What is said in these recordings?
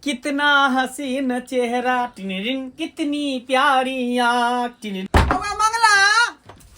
कितना हसीन चेहरा टिनिरिन कितनी प्यारी आँख टिनिरिन। बौआ मंगला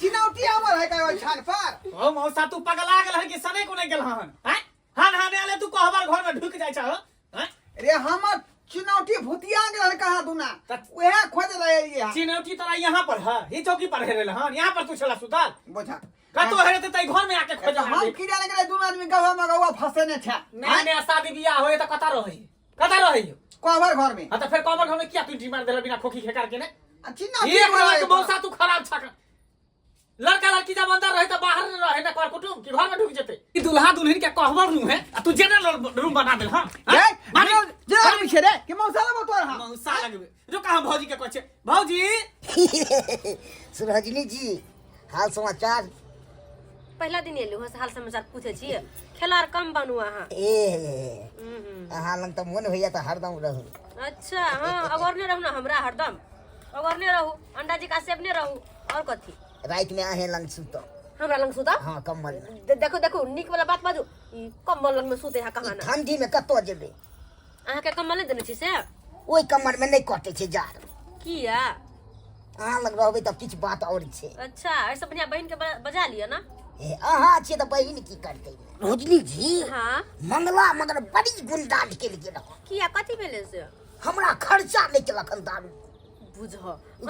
चिनौती हमर है का ओइ छान पर ओ मौसा तू पगला गेल हन कि सने को नहीं गेल हन हैं हन हन आले तू कहबर घर में ढुक जाय छ हैं रे हमर चिनौती भूतिया गेल हन कहाँ दुना त- उहे खोज रहे रहिए चिनौती तोरा यहाँ पर है ही चौकी पर हेरेल हन यहाँ पर तू छला सुतल बोझा कतो हेरे त घर में आके खोज हम की जाने गेलै दुनू आदमी गौआ में गौआ फंसेने छै नया नया शादी बियाह होए त कता रहै कता रहै कोहबर घर में हां त फेर कबर घर में किया तू एंट्री मार देला बिना खोखी खेकार के ने आ चिनौती एक नंबर के मौसा तू खराब छक लड़का लड़की जब अंदर रहे तो बाहर न रहे ना कर कुटुम कि घर में ढुक जेते ई दुल्हा दुल्हन के कहबर रू है आ तू जनरल रूम बना देल हां ए जे आदमी छै रे के मौसा लगबो तोर हां मौसा लगबे जो कहा भौजी के कहै छै भौजी सुरजनी जी हाल समाचार पहिला दिन एलू हँ से हाल समाचार पूछे छियै खेलार कम बनू अहाँ ए हम्म। अहाँ लग तऽ मोन होइया तऽ हरदम रहू अच्छा हाँ अगरने रहू ना हमरा हरदम अगरने रहू अंडा जी का सेबने रहू और कथी राति में अहें लग सुतब हमरा लग सुता हाँ कम्बल में देखो देखो नीक वाला बात बाजू ई कम्बल लग में सुते है कहाँ ई ना ठंडी में कतऽ जेबै अहाँके कम्बल नहि देने छी से ओहि कम्बल में नहि कटै छै जाड़ किया अहाँ लग रहबै तऽ किछु बात आओर छै अच्छा ऐसे बढ़िया बहन के बजा लिअ ना ए अहाँ छियै तऽ बहिन की करतै रोजनी जी हाँ मंगला मगर बड़ी गुंडा निकलि गेल हन। किया कथी भेलै से हमरा खर्चा नहि केलक हन दारू बुझ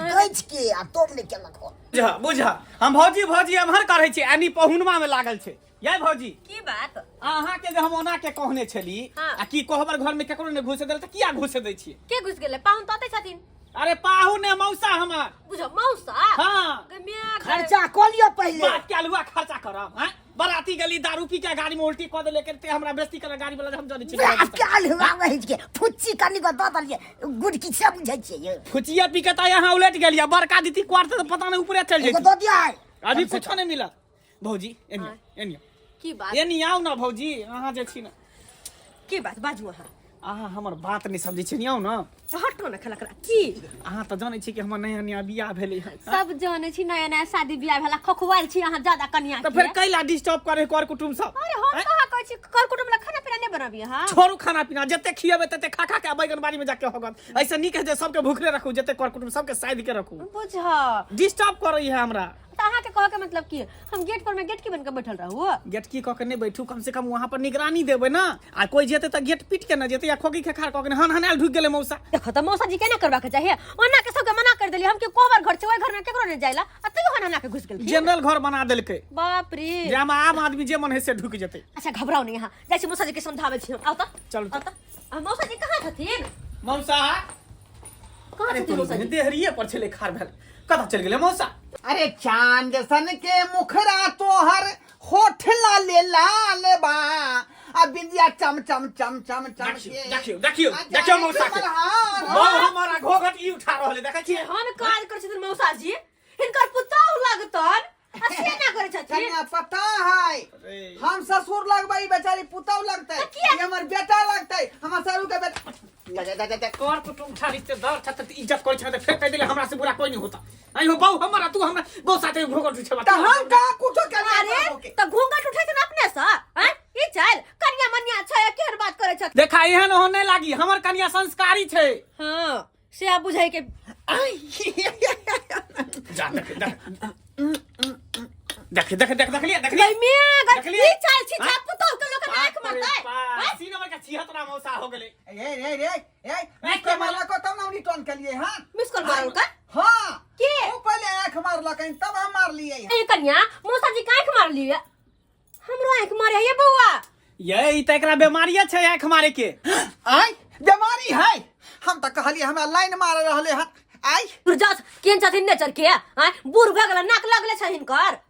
गछि के आ तोम नहि केलक हन बुझ बुझ हम भौजी भौजी एम्हर करै छी एनी पहुनवा में लागल छै यै भौजी की बात अहाँ के जे हम ओना के कहने छली हाँ। आ की कहबर घर में केकरो ने घुसे देल त किया घुसे दै छियै के घुस गेलै पाहुन तऽ अतै छथिन अरे पाहु ने मौसा हमर बुझ मौसा हाँ गे मियाँ गे। खर्चा कऽ लिअ पहिले बात के अलुआ खर्चा करब हैं बराती गली दारू पी के गाड़ी में उल्टी कऽ देले के हमरा बेइज्जती करे गाड़ी वाला हम जानै छी बाप के अलुआ वही के फुच्ची कनी कऽ दऽ देलियै गुड़की से बुझै छियै यौ फुचिया पी के त यहाँ उलट गेलिया बड़का दीदी क्वार त पता नहीं ऊपरे चल एगो जेती दऽ दिअ आइ अभी कुछो नहीं मिलत भौजी एनी एनी की बात एनी आउ ना भौजी अहाँ जे छी ना की बात बाजू अहाँ अहाँ हमर बात नहि समझै छी आउ ना हटो ना खेला करा की अहाँ तऽ जानै छी कि हमर नया नया बियाह भेलै हन सब जानै छी नया नया शादी बियाह भेला खखुआल छी अहाँ ज्यादा कनिया तऽ फेर कैला डिस्टर्ब करे कर कुटुम सब अरे हम कहाँ कहै छी कर कुटुम ला खाना पीना नहीं बनाबी अहाँ छोड़ू खाना पीना जते खियेबै तते खा खा के बैगन बाड़ी में जाके होगत ऐसे नीक है जे सबके भूखले रखू जते कर कुटुम सबके साइड के रखू बुझ डिस्टर्ब करै है हमरा तऽ अहाँके कहऽ के मतलब की हम गेट पर में गेट की बन के बैठल रहू गेट की कऽ के नहि बैठू कम से कम वहाँ पर निगरानी देबै ना आ कोई जेतै तऽ गेट पीट के ना जेतै या खोकी खेखार कऽ के हन हन आयल ढुकि गेलै मौसा देखो तऽ मौसा जी केना करबाक चाही ओना के सबके मना कर देलियै हम के कोहबर घर छै ओहि घर में केकरो नहि जाइला आ तैयो हन हना के घुस गेलखिन जनरल घर बना देलकै बाप रे जे हम आम आदमी जे मन है से ढुकि जेतै अच्छा घबराउ नहीं अहाँ जाइ छी मौसा जी के समझाबै छी हम आउ तऽ चलू। आउ तऽ आ मौसा जी कहाँ छथिन मौसा कहाँ अरे छथिन मौसा जी देहरिए पर छलै खार भेल कतऽ चलि गेलै मौसा अरे चांद सन के मुखरा तोहर होठ लाले लाल बा आ बिंदिया चम चम चम चम चम देखियौ के देखियौ देखियौ आ देखियौ जाए मौसा के मल्हार। बहु हमारा घोघट ई उठा रहल है देखै छियै हम काज करै छथिन मौसा जी हिनकर पुतोहु लगतन आ से ना करै छथिन कन्या पता है अरे। हम ससुर लगबै ई बेचारी पुतहु लगतै तऽ किया? ई हमर बेटा लगतै हमर सरू के बेटा जा जा जा जा, जा कर कुटुम ठा रिश्तेदार छत त इज्जत करै छै त फेर कहि देले हमरा से बुरा कोई नहीं होता आई हो बहु हमरा तू हमरा बहु साथे घोघट उठेबा तऽ हम कहाँ कुछो करियै अरे बाबू के तऽ घूंघट उठै छथिन अपने सँ आँय ई चल कनिया मनिया छै केहन बात करै छथिन देखा एहन ओहन नहीं लागी हमर कनिया संस्कारी छै हँ से आब बुझै के जा देख देख देख देख देख देखलिए देखलिए गइमिया गइ देखलियै? ई चाल छी हाँ? पुतोह के लोक नाक मारतै आँय? 80 नंबर का 76 मौसा हो गेलै ए रे रे ए आँख के मारलको तब ना रिटर्न केलिए हां मिस कॉल मारलकै? हां के? ओ पहले आंख मारलकै तब हम मारलिए ए कनिया मौसा जी के आँख मारलिए हमरो आँख मारे ये बौआ ये ई त एकरा बीमारिये छै आंख मारे के आय बीमारी है हम तऽ कहलिए हमरा लाइन मार रहले हन आय दुर्जास केहन छथिन नेचर के आँय बूढ़ भऽ गेल नाक लगले छै हिनकर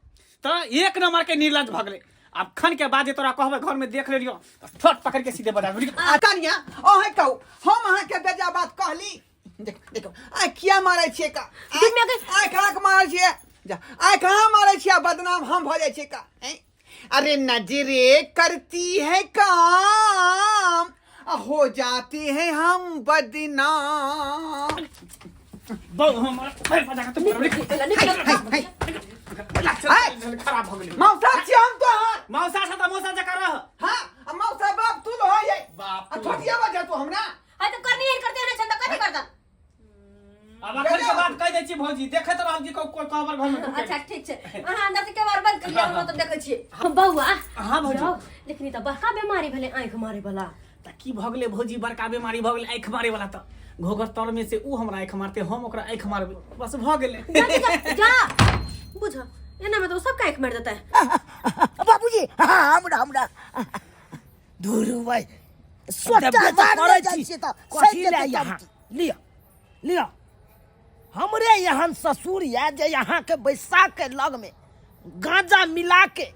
त एक नंबर के निर्लज भऽ गेलै आब खन के बाद जे तोरा कहबै घर में देख लेलियो त फट पकड़ के सीधे बजा देबै। आ कनिया अहें कहू हम अहाँ के बेजा बात कहली देखो देखो आय किया मारै छियै का दिन में अगर- आय कहाँ मारै छियै जा आय कहाँ मारै छियै बदनाम हम भऽ जाइ छियै का ऐं? अरे नजरे करती है काम आ हो जाते हैं हम बदनाम बहु हमर पैर बजा के तू निकल निकल हाय, हाय। खराब हो गेलै मौसा छियै हम तोहर मौसा छ त मौसा जकाँ रह हाँ आ मौसा बाप तू हो ये बाप आ तू। छोटिया बजा तू हमरा हाय तऽ भौजी देखैत रहब कि कोई कोहबर घर में ढुके। अच्छा ठीक छै अहाँ अंदर से केवाड़ बंद कर लिअ हम तऽ देखै छियै बौआ हाँ, भौजी। यौ, लेकिन ई तऽ बड़का बीमारी भेलै आँखि मारे वाला तऽ की भऽ गेलै भौजी बड़का बीमारी भऽ गेलै आँखि मारे वाला तऽ घोघर तर में से ऊ हमरा आँखि मारते हम ओकरा आँखि मारबै बस भऽ गेलै जा जा, जा बुझ एना में तो सबके आँखि मारि देतै बाबूजी हाँ हमरा हमरा धुरु भाई सोटा देबे तऽ मार करै जाइ छी। छियै तऽ कथी सहि लए जेतै यहाँ चमकी। लिअ लिअ हमरे एहन ससुर यऽ जे अहाँके बैसा के लगमे गांजा मिला के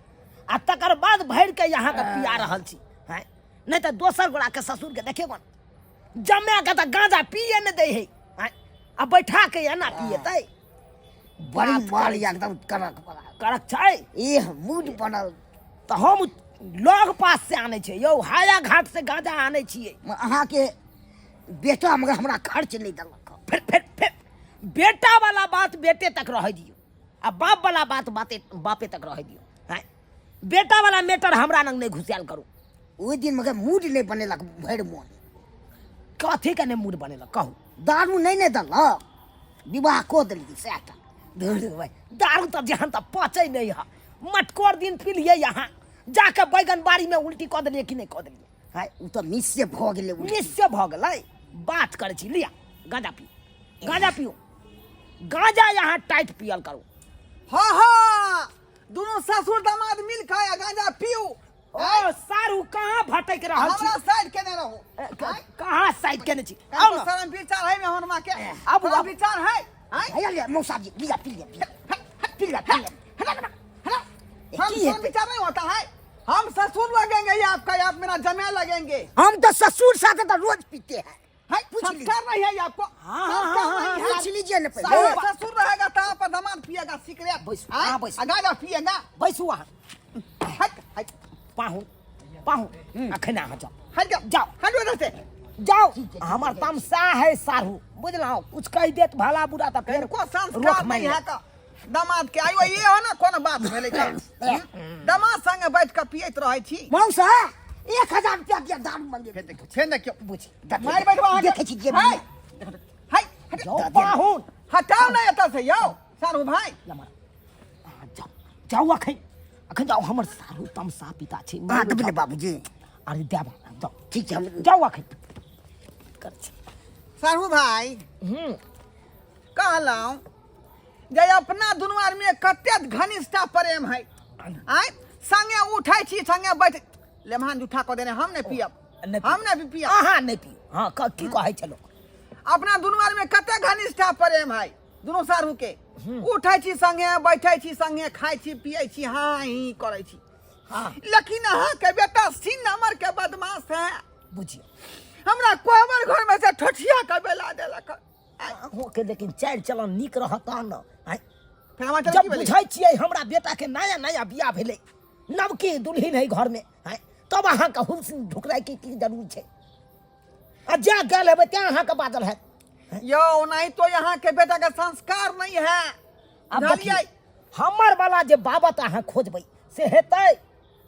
आ तकर बाद भरि के अहाँके पिया रहल छी हैं नहि तऽ दोसर गोराके ससुरके देखियौ ने जमा के तऽ गांजा पिए नहि दै है हैं आ बैठा के एना पिएतै बड़ी माल एकदम कड़क बड़ा कड़क छै एह मूड बनल तऽ हम लग पास से आनै छियै यौ हाया घाट से गांजा आनै छियै अहाँके बेटा मगर हमरा खर्च नहि देलक फिर फिर फिर बेटा वाला बात बेटे तक रह दियौ आ बाप वाला बात बाते बापे तक रह दियौ हैं बेटा वाला मैटर हमरा लग नहि घुसायल करू ओहि दिन मगर मूड नहि बनेलक भरि मोन कथी के नहि मूड बनेलक कहू दारू नहि ने देलक विवाह कऽ देलियै सएह टा धुर भाइ दारू तऽ जेहन तऽ पचै नहि है मटकोर दिन पी लियै अहाँ जाके बैगन बाड़ी में उल्टी कऽ देलियै कि नहि कऽ देलियै है ओ तऽ मिसे भऽ गेलै उल्टी। निश्चय भऽ गेलै बात करै छी लिअ गाँजा पियू गाँजा पियू गाँजा यहाँ टाइट पियल करू हाँ हाँ दुनू ससुर दामाद मिल के आ गांजा पीऊ ओ सारू कहाँ भटक रहल छी हमरा साइड केने रहू कहाँ साइड केने छी आउ कनिको ने शरम विचार है में हनुमा के आबू, शरम आबू। विचार है आँय? हैया लिअ मौसा जी लिअ पी लिअ पी लिअ पी लिअ पी लिअ हम की शरम हेतै? विचार नहीं होता है हम ससुर लगेंगे ये आपका ये आप मेरा जमे लगेंगे हम तो ससुर साथ तो रोज पीते हैं है पूछ लीजिए। संस्कार नहीं है ये आपको हाँ, हाँ, संस्कार हाँ, नहीं है। पूछ लीजिए ना पहले ससुर ससुर रहेगा तो आप दामाद पिएगा सिगरेट बैसू, आँय? हाँ, बैसू। आ गांजा पिएगा बैसू अहाँ हट हट पाहुन पाहुन अखन अहाँ जाउ हट जाओ जाओ। हट उधर से जाओ हमर तमसा है सारू बुझलहुँ कुछ कहि देत भला बुरा तऽ फेर इनको रोक संस्कार मारि नहीं है लेत। का दामाद के आइयो ये हो ना कोनो बात भेलै का दामाद संगे बैठ के पियैत रहै छी मौसा 1000 रुपया दिया दारू मंगे हे देखियौ छै ने क्यों बुझ मारि बैठबा अहाँके। देखै छी जेब हाय में। हाय हट। जाओ पाहुन हटाओ ना एतऽ से यौ सारू भाई लमर अहाँ जाउ जाउ अखन अखन जाउ हमर सारू तमसा पिता छै अहाँ देबै ने बाबूजी अरे देब जाउ ठीक छै हम जाउ अखन कर छी सारू भाई हूँ कहलहुँ जे अपना दुनू आदमी कते घनिष्ठा प्रेम है आय संगे उठै छी संगे बैठ लेमहान जूठा कऽ देने हम नहि पियब नहि हम नहि पियब अहाँ नहि पियू हाँ की कहै छै लोक अपना दुनू आदमी कते घनिष्ठा प्रेम है दुनू साढ़ू के उठै छी संगे बैठै छी संगे खाइ छी पियै छी हाँ ही करै छी हाँ लेकिन अहाँके बेटा सीन नंबर के बदमाश है बुझियौ हमरा कोहबर घर में से ठोठिया के बेला देलक अहूँके लेकिन चालि चलन नीक रहत तहन ने आँय? फेर हमरा जब की भेलै? बुझै छियै हमरा बेटाके नया नया बियाह भेलै नवकी दुल्हिन है घरमे आँय तब अहाँके हुलस ढुकराइके की जरूरी छै आ जा गेल हेबै तेँ अहाँके बाजल हैत यौ नहीं तो यहाँ के बेटा के संस्कार नहीं है आब बुझलियै देखियौ हमर वाला जे बाबत अहाँ खोजबै से हेतै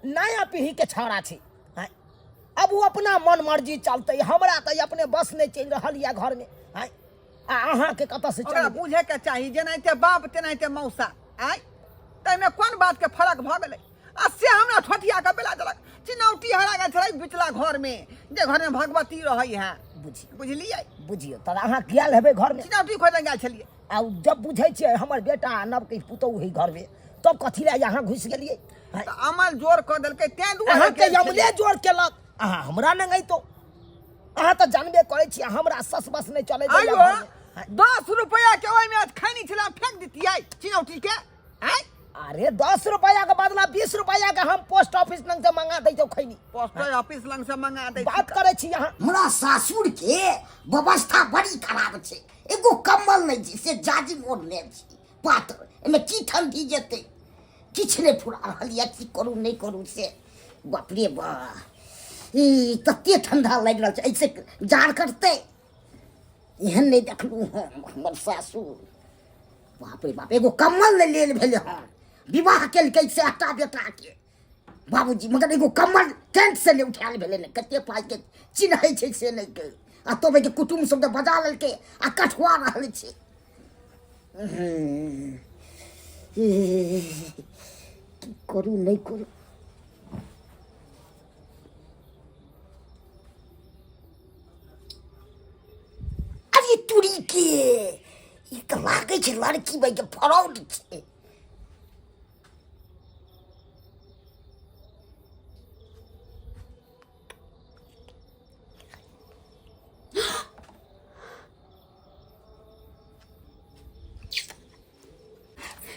नया पीढ़ीके छौड़ा छै आँय अब ओ अपना मन मर्जी चलतै हमरा तऽ अपने बस नहि चलि रहल यऽ घरमे आँय आ अहाँके कतऽ से ओकरा चलबै बुझे के चाही जेनाहिते बाप तेनाहिते मौसा आय ताहिमे कोन बात के फर्क भऽ गेलै आ से हमरा ठोठिया के बेला देलक चिनौटी हरा गेल छलै बिचला घर में जे घर में भगवती रहै है बुझियौ बुझलियै बुझियौ तऽ अहाँ गेल हेबै घरमे चिनौटी खोजने गेल छलियै आ जब बुझै छियै हमर बेटा आ नवके पुतहु है घरमे तब कथी लए यहाँ घुसि गेलियै तऽ अमल जोर कऽ देलकै तें दुआरे अहाँके गेल अमले छलियै। जोर केलक अहाँ हमरा नंग अइतो अहाँ तऽ जानबे करै छी हमरा सस बस नहि चलै दैया आइयो घरमे। 10 रुपया के ओहिमे खैनी छला फेंक दितियै चिनौटी के आँय अरे 10 रुपया के बदला 20 रुपया के हम पोस्ट ऑफिस लंग से मंगा दै छौ खैनी पोस्ट ऑफिस लंग से मंगा दै बात करै छी अहाँ हमरा सासुर के व्यवस्था बड़ी खराब छै एगो कम्बल नहि छै से जाजिम ओढ़ने छी पातर एहिमे की ठंडी जेतै किछु नहि फुरा रहल यऽ की करू नहि करू से बाप रे बा ई तते ठंडा लागि रहल छै एहिसे जाड़ कटतै एहन नहि देखलहुँ हम हमर सासुर बाप रे बाप एगो कम्बल नहि लेल भेलै हन विवाह केलकै से आटा बेटाके बाबूजी मगर एगो कम्बल टेंट से नहि उठायल भेलै ने कते पाइके चिन्है छै से नहि के आ तब एहिके कुटुम्ब सबके बजा लेलकै आ कठुआ रहल छै की करू नहि करू। अरे तुरी के ई तऽ लागै छै लड़की भाई के फ्रॉड छै।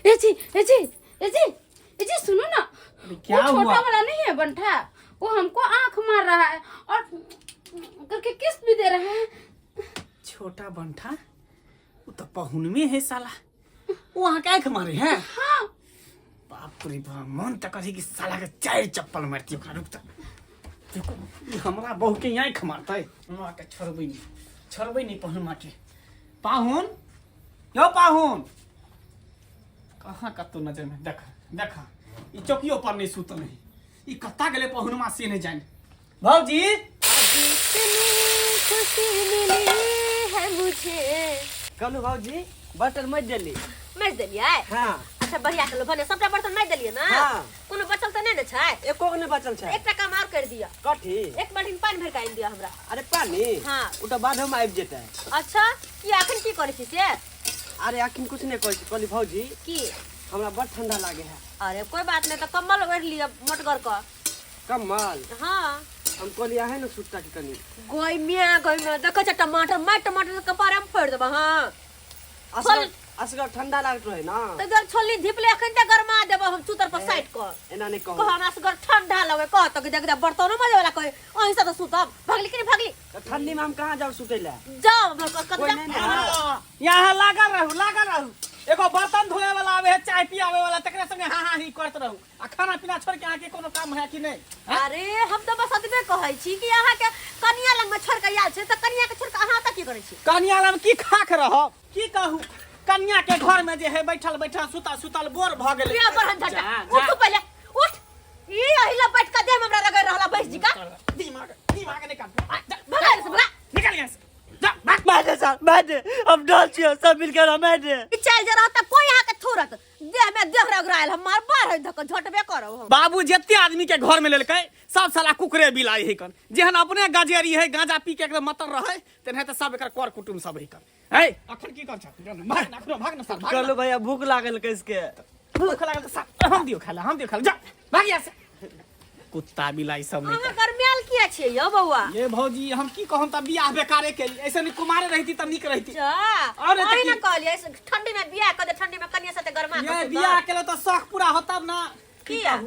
ए जी, ए जी, ए जी, ए जी, सुनो ना। क्या वो छोटा हुआ? वाला नहीं है बंठा, वो हमको आंख मार रहा है और करके किस भी दे रहा है। छोटा बंठा वो तो पहुन में है साला, वो वहाँ क्या आंख मारे हैं? हाँ। बाप रे बाप, मन तो करे कि साला के चार चप्पल मारती ओकरा। रुक तो देखो, ई हमरा बहू के आंख मारता है। माँ के छोड़बै नहीं, छोड़बै नहीं पहुन माँ के। पाहुन यो पाहुन कहाँ कत्तो नजर में देख देख, ई चौकियो पर नहीं सुतल है, ई कत्ता गेले पहुन माँ से नहीं जाने। भौजी इतनी खुशी मिली है मुझे। कहलू भौजी बर्तन मजि देली। मजि देलियै? हाँ। अच्छा बढ़िया केलहुँ, भने सबटा बर्तन मजि देलियै ने? हाँ। कोनो बचल तऽ नहि ने छै? एको गो नहि बचल छै। एकटा काम आओर करि दिअ। कथी? एक बाल्टी पानि भरि कऽ आनि दिअ हमरा। अरे पानि? हाँ। ओ तऽ बाधोमे आबि जेतै। अच्छा की अखन की करै छी से? अरे अखन कुछ नहि करै छी। कहली भौजी की? हमरा बड़ ठंडा लागे है। अरे कोई बात नहीं, तो कम्बल ओढ़ लिअ मोटगर कऽ। कम्बल? हाँ। हम कहली अहें ने सुतता की कनी। गोई मियाँ, गोई मियाँ, देखै छै टमाटर, मार टमाटर के कपारे में फोड़ि देबऽ। हाँ। असगर असगर ठंडा लागत रहे ना। तऽ जर छोलनी धीपले अखन तऽ गरमा देबऽ हम चूतर पर साटि कऽ। एना नहि कहू। कह हमरा असगर ठंडा लगे, कह तऽ देख देख बर्तनो मजे वाला कहे, अहीं से तऽ सुतब। भगली कि नहि भगली? तऽ ठंडी में हम कहाँ जाउ सुतै लए? जाउ, हमरा कतऽ कोइ जाउ? नहि ने है। यहाँ लागल रहू, लागल रहू। एगो बर्तन धोए वाला आवे है, चाय पियावे वाला, तकरे संगे हाँ हाँ ही करत रहू। आ खाना पीना छोड़ के अहाँके कोनो काम है कि नहि? हैं? अरे हम तऽ बस एतबे कहै छी कि अहाँके कनिया लग में छोड़ के आयल छै, तऽ कनिया के छोड़ के अहाँ तऽ की करै छी? कनिया लग की खाक रहब? की कहू, कनिया के घर में जे है बैठल बैठल सुतल सुतल बोर भऽ गेलै। प्रिया पर हम झटा। जा, उठ जा। पहिले, उठ। ई अहिला बैठ के देह में हमरा रगड़ रहला बैस जी का। दिमाग दिमाग निकाल। आ, जा, भगा से भगा। निकल यहाँ से। जा, भाग। मार दे साहब, मार दे। हम डर छियो, सब मिलकर हम मार दे। ई चल जा रहा त कोई अहाँ के थोरत। देह में देह रगड़ायल हम मार बाहर है धक झटबे करब हम। बाबू जते आदमी के घर में लेलकै सब साला कुकरे बिलाई है कन। जेहन अपने गजेरी है गांजा पी के एकदम मतल रहे तेनहे त सब एकर कर कुटुम सब है कन। है अखन की कर छ? भाग ना, अखनो भाग ना साल, भाग ना। कहलू भैया भूख लागल कसके। भूख लागल त साल, हम दियो खाला, हम दियो खाला, जा भाग यहाँ से। कुत्ता बिलाई सब नहीं अहाँ गरमायल किया छियै यौ बौआ? ये भौजी हम की कहम त बियाह बेकारे केली, ऐसे नहीं कुमारे रहती त नीक रहती। जा, अरे त अरे की? ना कहलियै, ऐसे ठंडी में बियाह कर दे, ठंडी में कनिया साथे गरमा ये के सुतब। बियाह केलो त शौक पूरा होतब ना। की किया? कहू,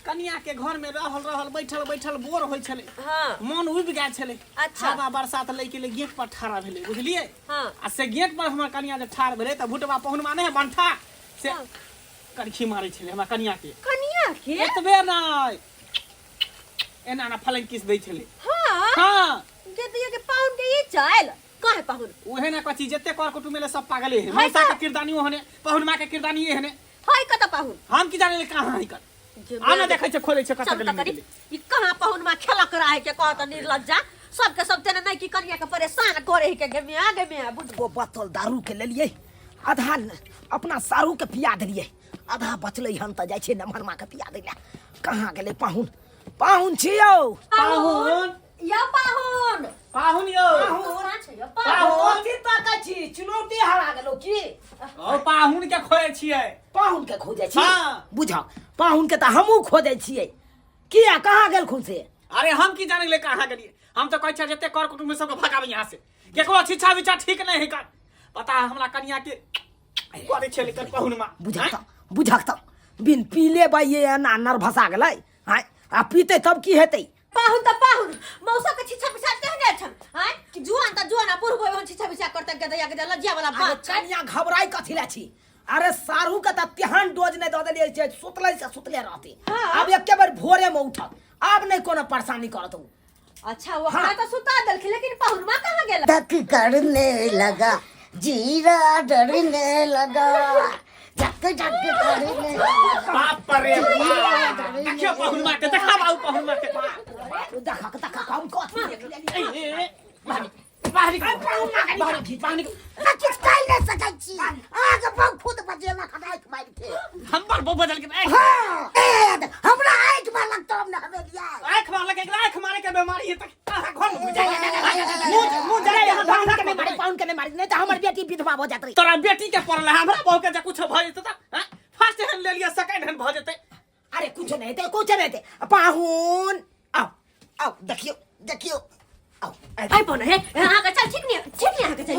कनिया के घर में रहल रहल बैठल बैठल बोर होय छले। हाँ। मन उबि गेल छले। अच्छा। हवा बरसात लै के लिए गेट पर ठाड़ा भेलै, बुझलियै? हाँ। आ से गेट पर हमर कनिया जे ठाड़ भेलै त भुटबा पहुनवा नहि है बंठा से हाँ। कनखी मारै छलै हमरा कनिया के। कनिया के? एतबे नहि, एना एना फलंग किस दै छलै। हाँ? हाँ। जे दिया के पाहुन के ई चाल काहे पाहुन? उहे ना कथी जते कर कुटुम एले सब पागले है। है मौसा का? के किरदानी ओहने, पहुनमा के किरदानी एहने। है कत पाहुन? हम की जाने ले कहाँ है कर। जे आना मेरे- देखै छै खोलै छै कत चल गेलै त करी। नहि गेलै। ई कहाँ पाहुन मा खेला करा है के कहत निर्लज्जा, सबके सब तेने नहीं की कनिया के परेशान करे है के गेमिया गेमिया बुझ। गो बोतल दारू के लेलियै, आधा अपना सारू के पिया देलियै, आधा बचलै हन तऽ जाइ छै नमहर माँ के पिया दै लए। कहाँ गेलै पाहुन? पाहुन छियौ। पाहुन। यौ पाहुन। पाहुन यौ। कहाँ छै यौ पाहुन? पाहुन। कथी ताकै छी? चुनौती हरा गेलौ की? ओ पाहुन के खोजै छियै। पाहुन के खोजै छी? हाँ। बुझह, पाहुन के तऽ हमहूँ खोजै छियै। किया कहाँ गेलखुन से? अरे हम की जाने गेलै कहाँ गेलियै, हम तऽ कहै छियै जते कर कुटुम्ब सबके भगाबै यहाँ से, केकरो शिक्षा विचा ठीक नहि है कर। पता है हमरा कनिया के करै छलै कर पाहुन मा। बुझक तऽ, बुझक तऽ बिन पीले बाइये एना नर्भसा गेलै। आँय, आ पीतै तब की हेतै? पाहुन तऽ पाहुन, मौसा के छिछा पिछा तेहने छन। आँय, कि जुआन तऽ जुआन आ बुढ़ भोइ छिछा पिछा करतै गदैया गदैया लज्जा वाला अरे बात छै। कनिया घबराइ कथी लए छी? अरे सारू के तऽ तेहन डोज नहि दऽ देलियै जे सुतलै से सुतले रहतै। हाँ। आब एके बेर भोरे में उठत, आब नहि कोनो परेशानी करत ओ। अच्छा ओकरा हाँ। तऽ सुता देलखिन, लेकिन पाहुनमा कहाँ गेल? धक करने लगा जीरा डरने लगा, झक झक करने लगा। बाप रे बाप, देखियो पाहुनमा के, देखा बाबू पाहुनमा के। देखक देखक हम कथी देख लेलियै? ए, ए, ए, भाभी। बाहर निकल बाहर निकल बाहर निकल ना किछु कहि नहि सकै छी अहाँके बहु खुद बजेलक हन आँखि मारि के हमर बहु बदल के आँख हँ ए, हमरा आँखि मारलक तब ने हमेलिया आँख मारलक एकरा आँख मारे के बीमारी है तक अहाँ घर में घुस जाए मुंह मुंह जरा यहाँ पाउन के नहीं मारी पाउन के नहीं मारी नहीं तो हमर बेटी विधवा हो जात रही तोरा बेटी के पड़ल है हमरा बहू के जे कुछ भऽ जेतै तऽ फर्स्ट हैंड ले लिअ सेकंड हैंड भऽ जेतै अरे कुछ नहीं थे कुछ नहीं थे पाहुन आओ आओ देखियो देखियो आओ आई पौन हे अहाँ के चल ठीक नहीं ठीक नहीं अहाँ के चल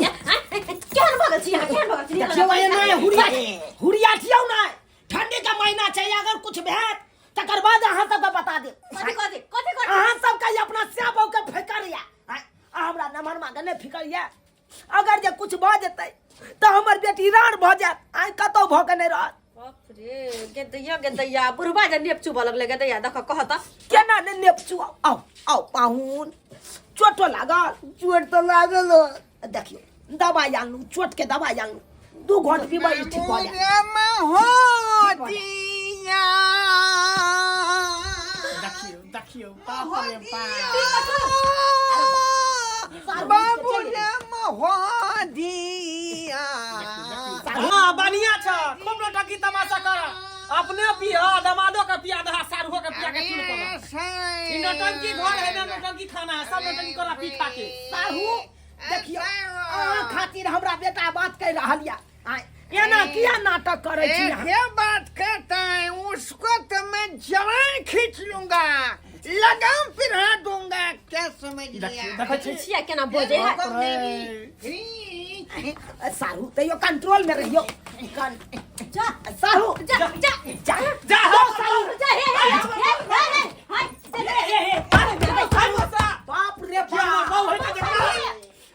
केहन भगल छी अहाँ केहन भगल छी देखियो ये नहीं हुरिया हुरिया छियौ ना ठंडी का महीना चाहिए अगर कुछ भेट तकर बाद अहाँ सबके बता देब कथी कथी कथी कथी अहाँ सबके अपना श्याम के फिकर या आ हमरा नमहर माँ के नहि फिकर या अगर जे कुछ भऽ जेतै तऽ हमर बेटी रान भऽ जायत आइ कतौ भऽ के नहि रहत बाप रे गेदैया गेदैया बुढ़बा जे नेप चुबऽ लगलै गेदैया देख कहत केना ने नेपचू आउ आउ आउ पाहुन चोटो लागल चोट तऽ लागल हो। देखियौ दबाइ आनलहुँ चोटके दबाइ आनलहुँ दू घोंट पीबै ई ठीक भऽ जायत मोदिया देखियौ देखियौ बाप रे बाप बाबू रे महोदिया हाँ बढ़िया छ खूब नौटंकी तमाशा कर अपने पिया दमादो के पिया दहा सारुहो के पिया के चूल कर ई नौटंकी घर है ना नौटंकी खाना है सब नौटंकी करा पी खा के साहू देखियौ अहाँ खातिर हमरा बेटा बात कहि रहल या आँय, एना किया नाटक करै छी अहाँ? ये बात करता है उसको तो मैं जवान खींच लूंगा लगाम पिरा दूंगा क्या समझ लिया देखै छी छिया केना बजै है सारू तैयो कंट्रोल में रहियो जा सारू जा जा जा जा सारू जा हे हे हे हे हे हे हे अरे सारू सा बाप रे कि हमर बाप बहू है जकरा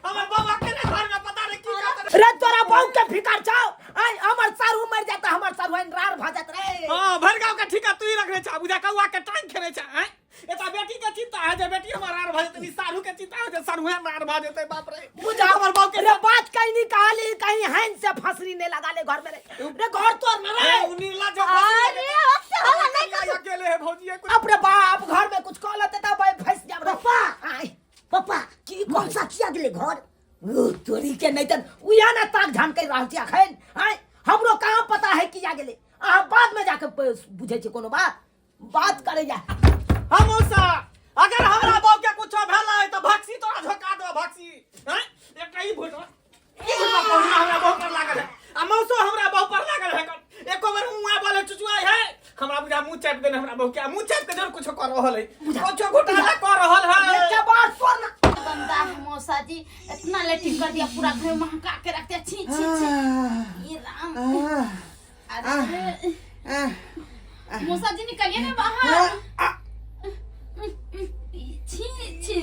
हमर बहू अकेले घर में पता नहीं की करत रे तोरा बहू के फिकर छौ आय हमर सारू मर जाता हमर सारू रार भ जात रे हां भरगांव का ठिका तू ही रखने छा बुझा कौआ के टांग खेने छा हैं एता बेटी के चिंता है जे बेटी हमर आर भ जेतै नी सारू के चिंता है जे सारू हमर आर भ जेतै बाप रे बुझा हमर बहू के रे बात कहीं नहीं कहाली कहीं हैन से फसरी नहीं लगा ले घर में रे रे घर तोड़ ना रे ए, उ निर्लज्ज जो अरे अब से हल्ला नहीं फंसी अकेले है भौजी है कुछ अपने बाप घर में कुछ कह लेते तो भाई फंस जाब रे पप्पा आय पप्पा की मौसा किया गेलै घर ओ तोरी के नहीं तन उया ना ताक झान कर रहल छी अखन आय हमरो कहाँ पता है कि जा गेले अहाँ बाद में जाके बुझै छी कोनो बात बात करे जा हम मौसा अगर हमरा बहू के कुछो भेल है तो भक्सी तोरा झोका देबो भक्सी हैं एकटा ई भूत ई भूत पहुना हमरा बहू पर लागल है आ मौसो हमरा बहू पर लागल है एको बेर मुआ बोले चुचुआई है हमरा बुझा मुंह चाप देने हमरा बहू के आ मुंह चाप के जरूर कुछो कर रहल है कुछो घोटाला कर रहल है एक बार सुन गंदा है मौसा जी इतना लेटिंग कर दिया पूरा घर महका के रख दिया छी छी छी ये राम अरे मौसा जी निकलिए ना बाहर छी छी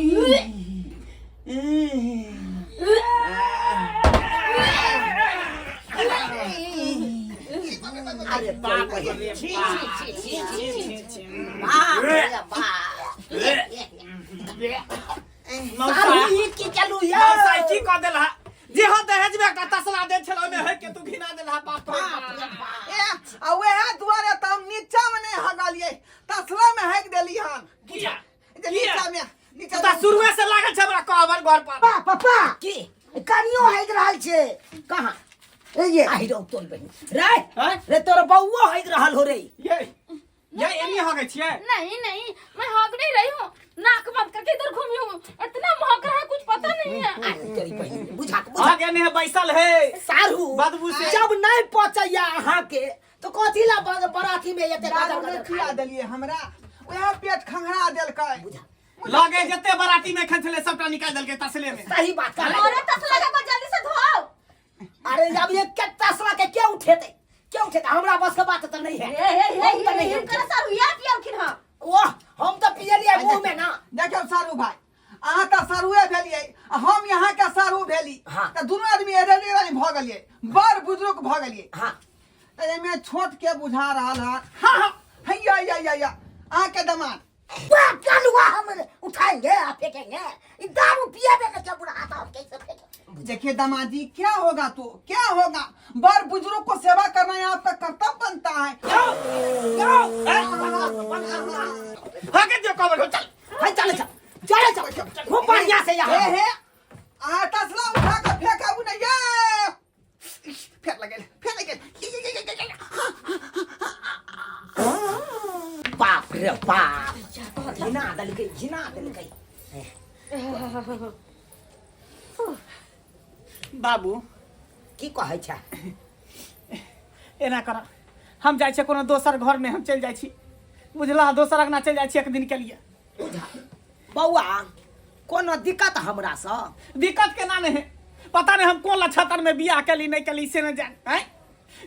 अरे बाप रे छी छी छी छी छी छी बाप रे बाप मौसा सारू ई की चलू मौसा यार ई की कह देलहा जे हो दहेज में एकटा तसला दे छल ओमे है के तू घिना देलहा बाप रे बाप ए आ वएह दुआरे तऽ हम नीचा में नहि हगलियै तसला में हगि देली हन किया जे नीचा में नीचा तऽ शुरुए से लागल छै हमरा कहबर घर पर पप्पा पप्पा की कनियो हगि रहल छै कहाँ ए आहि रौ तोर बहिन रे हैं? रे तोर बौओ हगि रहल हो रे ये ये एनी हगै छियै नहीं नहीं मैं हग नहीं रही हूँ नाक बंद करके इधर घूमी हूँ इतना महक रहा है कुछ पता नहीं है आहि तोरी बहिन बुझा के बुझा हग एने है बैसल है सारू बदबू से। जब नहीं पहुंचैया अहाँ के तो कथी ला बराती में एते दारू गदर नहि गदर पिया खाइ? देलियै हमरा वएह पेट खंघरा देलकै बुझा लगे जते बराती में खन छलै सबटा निकाल देलकै तसले में सही बात कहला अरे तसला के जल्दी से धोओ अरे अब ये के तसला के के उठेते के उठेते हमरा बस के बात तो नहीं है हे हे हे हम तो नहीं हिनकर सारू या पियलखिन हँ वाह हम तो पियलियै मुंह में ना देखियौ सारू भाई अहाँ तऽ सारुए भेलियै आ हम यहाँ के सारू भेली हाँ। तऽ दुनू आदमी एरेली रानी भऽ गेलियै बड़ बुजुर्ग भऽ गेलियै हाँ तऽ एहिमे छोट के बुझा रहल हन हाँ हाँ हैया हैया हैया अहाँके दमाद वाह कलुआ हम उठाएंगे आ फेंकेंगे ई दारू पिएबे के चबुरा आता हम कैसे फेंके देखिए दामाद जी क्या होगा तो क्या होगा बड़ बुजुर्ग को सेवा करना है आपका कर्तव्य बनता है हगे दियो कबर चल हाय चल चल चल चल खूब बढ़िया से हे यहाँ हे अहाँ तसला उठा के फेंकाबू ने ये फेर लगेल फेर लगेल बाप रे बाप, घिना देलकै, घिना देलकै। बाबू, की कहै छै? एना कर, हम जाइ छियै कोनो दोसर घर में, हम चलि जाइ छी, बुझला? दोसर अंगना चलि जाइ छी एक दिन के लिए। बौआ, कोनो दिक्कत हमरासँ? दिक्कत केना नहि है? पता नहीं हम कोन लछतर में बियाह केली नहीं केली से नहीं जान। हैं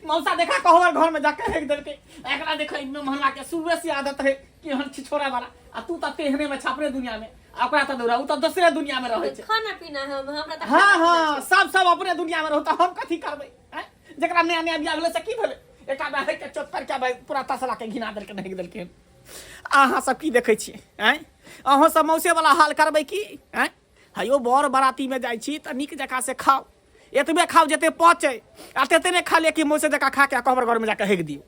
मौसा, देखा कहवर घर में जाके हेक देलकै एकरा। देखा, इमे महला के शुरुए से आदत है कि हम छिछोरा वाला, आ तू त तेहने में छापरे दुनिया में, आ ओकरा त दौड़ा, उ त दोसरे दुनिया में रहै छै। खाना पीना हम हमरा तऽ हाँ खाना पीना हाँ, सब सब अपने दुनिया में रहता, हम कथी करबै? हैं, जेकरा नया नया बियाह भेलै से की भेलै? एकटा में है के चोट पर के भाई पूरा तसला के घिना देलकै, नहीं देलकै। अहाँ सब की देखै छियै? आँय, अहूँ सब मौसे वाला हाल करबै की? आँय हयो, बर बराती में जाइ छी तऽ नीक जकाँ से खाउ, एतबे खाउ जते पचै, आ तेते नहि खा लिअ कि मौसे जकाँ खा के कहबर घर में जाके हेक दियौ।